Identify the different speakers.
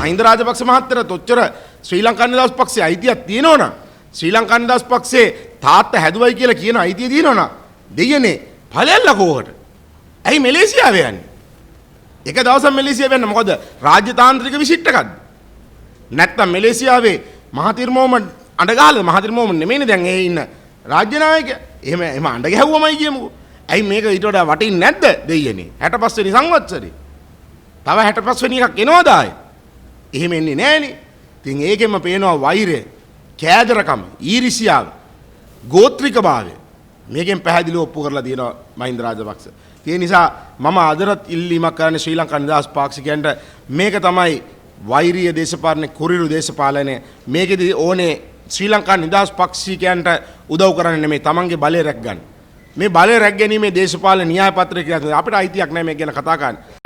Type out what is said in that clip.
Speaker 1: මහින්ද රාජපක්ෂ මහත්තයාට ඔච්චර ශ්‍රී ලංකා නිදහස් පක්ෂයේ අයිතියක් තියෙනවනම්, ශ්‍රී ලංකා නිදහස් පක්ෂයේ තාත්තා හැදුවයි කියලා කියන අයිතිය තියෙනවනම් දෙයියනේ ඵලයල්ලා කෝකට. ඇයි මැලේසියාවේ යන්නේ? එක දවසක් මැලේසියාව යන්න මොකද රාජ්‍ය තාන්ත්‍රික විසිට් එකක්ද? නැත්තම් මැලේසියාවේ මහතිර් මොහමඩ් අඬ ගහලාද? මහතිර් මොහමඩ් නෙමෙයිනේ දැන් ඒ ඉන්න රාජ්‍ය නායකයා. එහෙම එහෙම අඬ ගැහුවමයි කියමුකෝ. ඇයි මේක ඊට වඩා වටින්නේ නැද්ද දෙයියනේ? 65 වෙනි සංවත්සරේ. තව 65 වෙනි එකක් එනවද ආයේ? එහෙම එන්නේ නෑනේ. ඉතින් ඒකෙන්ම පේනවා වෛරය, කෑදරකම, ඊර්ෂ්‍යාව, ගෝත්‍රික භාවය. මේකෙන් පැහැදිලිව ඔප්පු කරලා තියෙනවා මහින්ද රාජපක්ෂ. ඒ නිසා මම අදටත් ඉල්ලීමක් කරන්නේ ශ්‍රී ලංකා නිදහස් පාක්ෂිකයන්ට, මේක තමයි වෛරීය දේශපාලන, කුරිරු දේශපාලනය. මේකෙදි ඕනේ ශ්‍රී ලංකා නිදහස් පාක්ෂිකයන්ට උදව් කරන්න නෙමෙයි, තමන්ගේ බලය රැක ගන්න. මේ බලය රැක ගැනීමේ දේශපාලන න්‍යාය පත්‍රය කියලා අපිට අයිතියක් නැහැ මේක ගැන කතා කරන්න.